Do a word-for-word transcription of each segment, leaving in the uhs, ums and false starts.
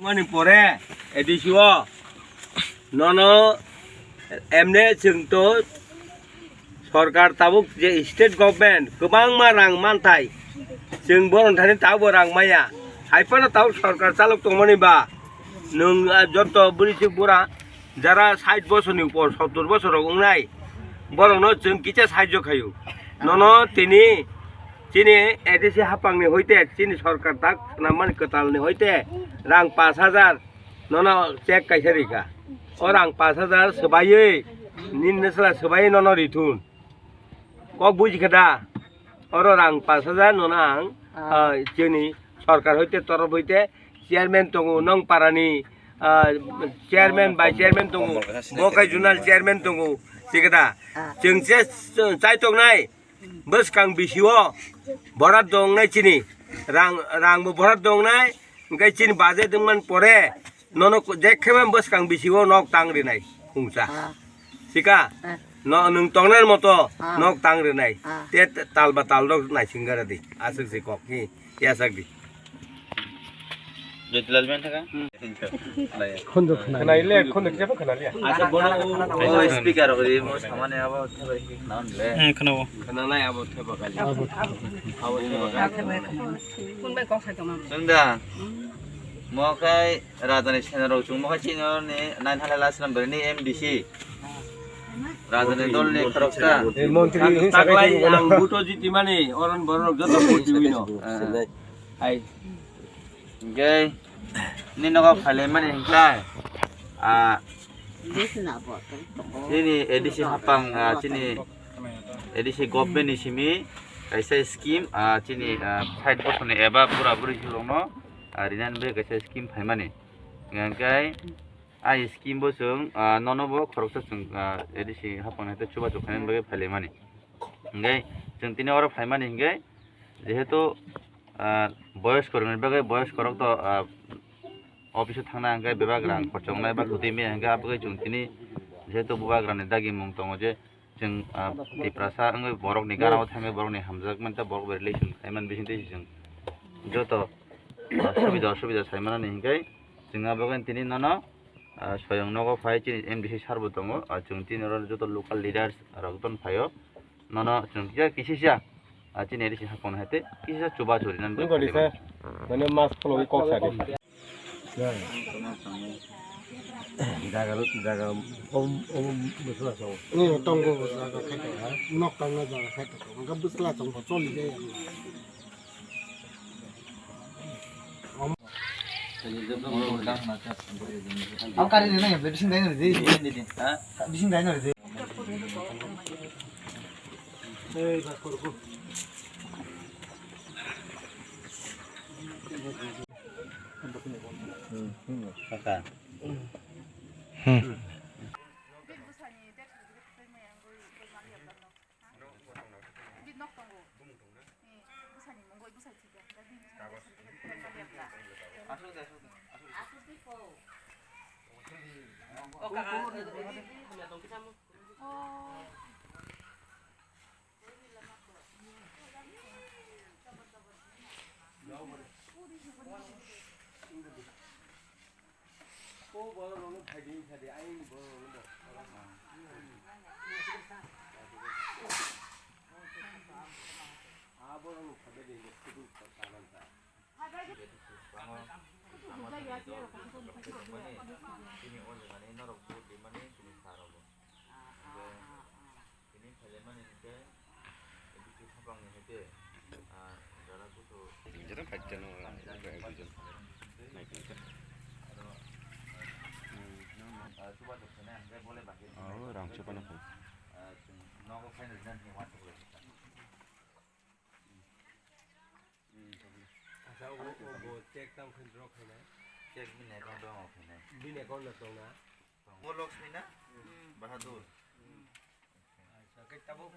Mani pore A D C o nono emne chwng to sorkar tabuk je state government kwbangma rang manthai, chwng boron thani tabuk rang maya. Hai phano tabuk sorkar chalok tongmani ba nwng, ah, joto bwrwi chwng bura jara sait bosorni upor, sottor bosor rok wngnai, borokno chwng kisa sahajyo khaio. Nono tini chini A D C hapangni hoite, chini sorkar tak swnam mani kwtalni hoite rang pash hajar nono check kaisa rikha. O rang pash hajar swbaiwi, nini nwsla swbaiwi nono rithun. Kok buji khe da? Oro rang pash hajar nono ang, ah, chini sorkar hoite, torof hoite chairman tongo, nong parani, ah, chairman, vice chairman tongo, bo khe zonal chairman tongo, thik khe da? Chwng se chai tongnai. Bwskang bisio borat dongnai chini, rang, rangbo borat dongnai, hwnkhe chini budget wngmani pore nono jekhema bwskang bisio nok tang rinai hungsa. Ah. Sika? Ah. No, nwng tongnai moto, ah, nok tang rinai. Ah. Te tal ba tal rok naising gara di. Aswk se kok ni. Yasak di. Jyotilal ben thaka? Khundu khwnai. Khwnai le, khundu kisa khwnai le. Acha bono o, o speaker rok ri mo samani abo theba ki khwnai le. Hmm, khwnao. Khwnai abo theba kali. Abo theba. Abo theba kali. Kun bai kok sai tongma. Nungda. Mo kai Rajani sena rok chung mo kai chini ni nine hundred last number ni M D C. Rajani dol ni khoroksa. Eh, montri hin sakai taklai ang buto jitimani oron borok joto buti wino. Ah. Hai. Hingke, ni nogo phailaimani hingkhe, ah, chini A D C hapang, ah, chini A D C government ni simi kaisa scheme, ah, chini, ah, sait bosorni eba bura buri rokno, ah, rinani bagwi kaisa scheme phaimani. Hingkhe, ah, scheme bo chwng, ah, nono bo khoroksa chwng, ah, A D C hapang hai chubachu khainani bagwi phailaimani. Hingkhe, chwng tini oro phaimani hingkhe, jehetu, ah, boyos korokni bagwi boyos korok to, ah, office o thangna hingkhe bebak rang khorchongnai ba kwtwi maya hingkhe, aboni bagwi chwng tini jehetu bebak rangni dagimung tongo je chwng, ah, Tiprasa wngwi borokni gana o thangwi borokni hamjak manta borok bai relation khai man bising twi chwng joto, ah, subida osubida sai manani hingkhe chwng aboni tini nono, ah, soyong nogo phai chini M D C sir bo tongo, ah, chwng tini oro joto local leaders rok ton phaio. Nono chwng kisa kisisa, ah, chini A D C hapang hai tei kisisa chuba churi nan. Nung kodi sa, mane mas khulogwi kok sa di. Jaga ro, jaga om, om, bwsla chong. Ni tongo jaga khaito, nok tangna jaga khaito, hwnka bwsla chong bo choli jaya. Ang kari rina ya, bising dai na ridi. Ha? Bising dai na ridi. Kaka. Hmm. Bini nok tongo. Eh, bwsani mungwi bwsai thika. Da bini bwsani thika. Asuk di po. Oh. O borok rok no phai di wngkha di, ayang borok rok no bo. A borok no phai di, phai di, phai di. Tini o jaga ni norok vote rimani tini sa rok bo. Tini phailaimani hwnkhe, bisi hapangni hwnkhe, ah, jara kusu. Jara khaijano, ah, ek duijon. Nai khaijak. Aro, ah, chubachu khainai hwnkhe bole bangkhe. Oh, rang chupano khai. Ah, chwng nogo khaina rinani hwnwi uansuk lai kha. Asa o, o bo check tang khe draw khainai. Check bini account o khainai. Bini account no tongna. Mo Lokshmi na? Bahadur. Acha, khe tabuk.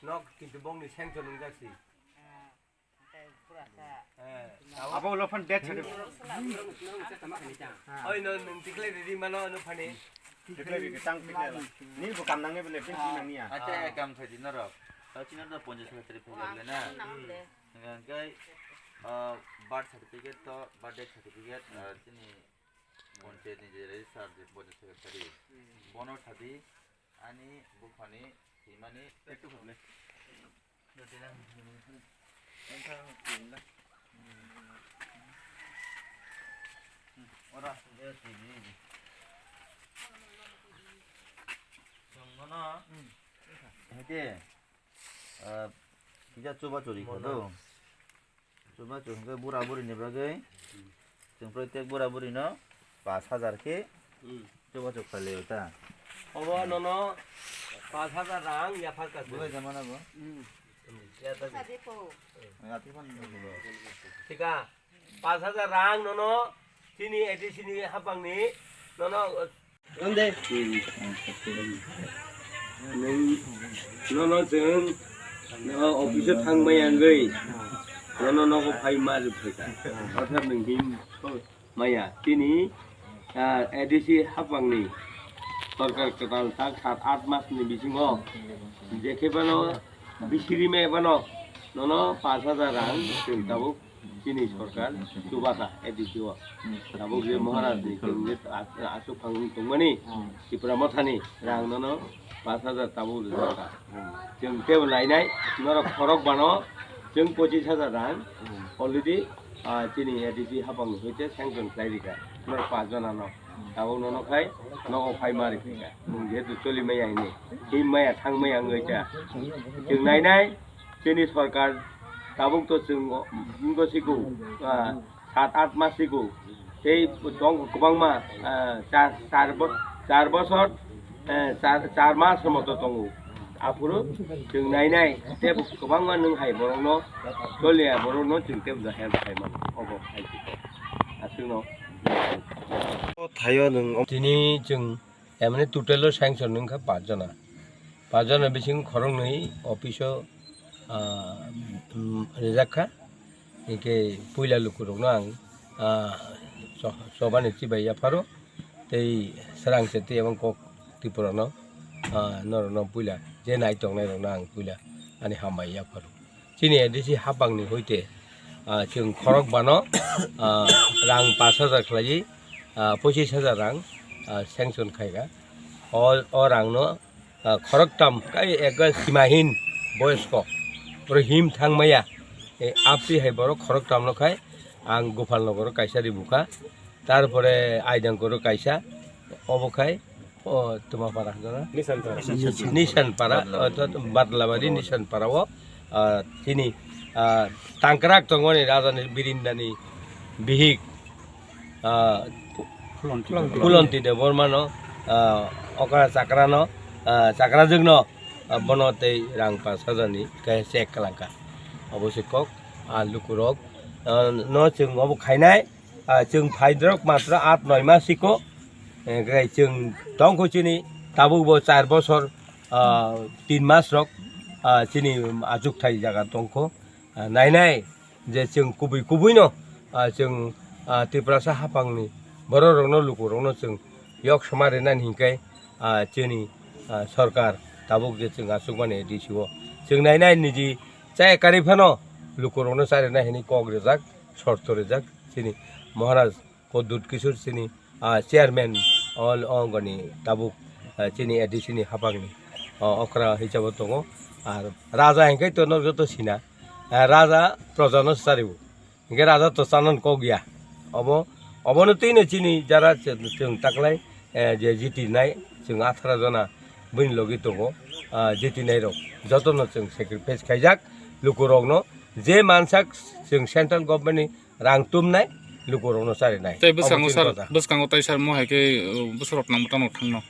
Nok kintu bongni sanction wngjak si. Eh, abo ulo phone date sadi. Oi, no, nung tikle ready mano, no phani. Tikle ready, tang tikle la. Ni bo kam nangne bele, tin nangne ya. Acha, kam sadi norok. Tao chino da ponjas hajar tari phai le na. Hingkhe Ah, birth certificate to, birth date certificate, ah, chini panchayat ni je register je panchayat secretary. Bono sadi ani buphani himani. Ora. Chwng bono. Hake, ah, kisa chuba churi kha do. Chuba churi kha bura buri ni bagwi. Chwng protek bura buri no pash hajar khe chuba chuk kha le ta. Obo nono pash hajar rang ya phar ka. Bwlai jama na bo. Ya ta. Ati pan. Thika. Pash hajar rang nono chini A D C ni hapang ni nono. Nwng, nono chwng, no, office o thang maya wngwi, nono nogo phai ma rwphaikha. Orthat nwng him maya, tini, ah, A D C hapangni sorkar kwtal tak sat aath mas ni bisingo je khe bano bisiri me bano nono pash hajar rang chwng tabuk. Chini sorkar chubata A D C o. Tabuk je Maharaj ni chwng je a-, aswk phang wng tongmani Tipra Mothani rang nono pash hajar tabuk rijak kha. Chwng tebo lainai norok khorok bano chwng pochis hajar rang already, ah, chini A D C hapang ni hoite sanction khlai rikha norok pash jona no. Tabuk nono khai nogo phai ma rikha. Nwng jehetu choli maya hini, him maya thang maya wngwi kha. Chwng nainai. Chini sorkar tabuk to chwng o, wngkha siko, ah, sat aath mas siko. Tei tong kwbangma, ah, char, char bo-, char bosor, eh, char, char mas moto tongo. Aphuru chwng nainai tei kwbangma nwng hai borokno choliya borokno chwng tei help khai mano. Obo hai se. Aswkno. O thaio nwng. Tini chwng Emni total o sanction wngkha paanch jona. Paanch jona bisingo khoroknwi office o, ah, um, rijak kha. Hinkhe puila lukurokno ang, ah, cho-, chobani chibai yapharo tei swrang se tei ebong kok Tripura no, ah, norokno puila je nai tongnairokno ang puila ani hambai yapharo. Chini A D C hapangni hoite, ah, chwng khorok bano, ah, rang pash hajar khlaiwi, ah, pochis hajar rang, ah, sanction khaikha. O, o rangno, ah, khoroktam kai ekbar simahin boyosko, borok him thangmaya, e, aphi hai borok khoroktamno khai ang Gopalnogoro kaisa ribukha, tarpore Aidangkoro kaisa, obo khai, O, Tumapara, jora? Nisan Para. Nisan Para, o, to, to, Badlabari, Nisan Para o, ah, chini, ah, tangkrak tongmani Rajani Birindani bihik, ah, Khulonti Debbarma no, ah, okra chakra no, ah, chakra jwk no, ah, bono tei rang pash hajar ni khe check kalangkha. Obo se kok, ah, lukurok, ah, no chwng obo khainai. Ah, chwng phaidrok matro aat noi mas siko, eh, grai chwng tongkho chini tabuk bo char bosor, ah, tin mas rok, ah, chini achukthai jaga tongkho. Ah, nainai je chwng kubui kubui no, ah, chwng, ah, Tiprasa hapangni borok rokno luku rokno chwng yok soma rinani hinkhe, ah, chini, ah, sorkar tabuk je chwng achukmani A D C o chwng nainai niji chaya karwi phano luku rokno charina hinwi kok rijak, sorto rijak. Chini Maharaj Pradyut Kishore chini, ah, chairman o, o ongoni tabuk, ah, chini A D C ni hapangni, ah, okra hisabo tongo. Ar raja hinkhe to no joto sina, ah, raja proja no saribo. Hinkhe raja to chanan kok ya. Obo, obono twi no chini jara chwng taklai, eh, je jitinai chwng atharo jona bini logi tongo, ah, jitinai rok jotono chwng sacrifice khaijak lukurokno je mansak chwng central government ni rang tumnai, lukurokno charinai. Tei bwskango sir, bwskango tei sir mo hai khe, uh, bwswk rok nang bwtano thangno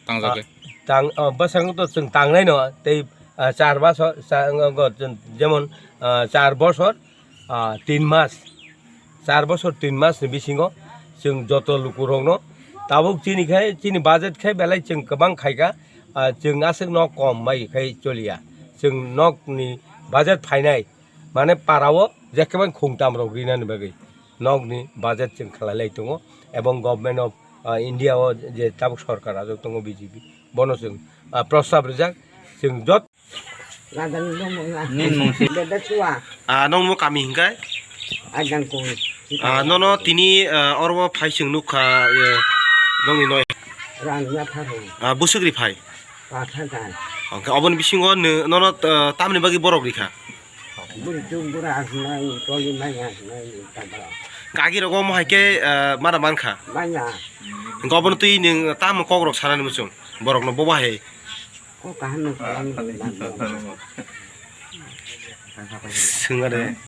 tangjak khe? Ah, tang, ah, bwskango to chwng tangnai no, tei, ah, char bosor, cha-, ngo, ngo, jemon, ah, char bosor, ah, tin mas, char bosor tin mas ni bisingo chwng joto lukurokno tabuk chini khai, chini budget khai belai chwng kwbang khaikha, ah, chwng aswk nok kom bai khai choliya, chwng nok ni budget phainai, mane para o jekhebang khungtam rok rinani bagwi nokni budget chwng khlai lai tongo, ebong Government of, ah, India o je tabuk sorkar ajok tongo B J P, bono chwng, ah, prostab rijak, chwng jot. Nini mung si? Ah, nong mo kami hingkai? Ajang kung. Ah, nono tini, ah, oro phai chwng nukha, eh, nongni noi. Rang ya pharo. Ah, busugri phai. Patha jan. Hwnkhe oboni bisingo nw-, nono, ah, tamni bagwi borok rikha? Buri chuk bura asnai, toli mai asnai, tabra. Gagi rogo mo hai khe, ah, mara mankha. Manya. Hwnkhe oboni twi nwng tamo kokrok sanani muchung. Borokno boba hai. Kok kaham nw salam. Swngare.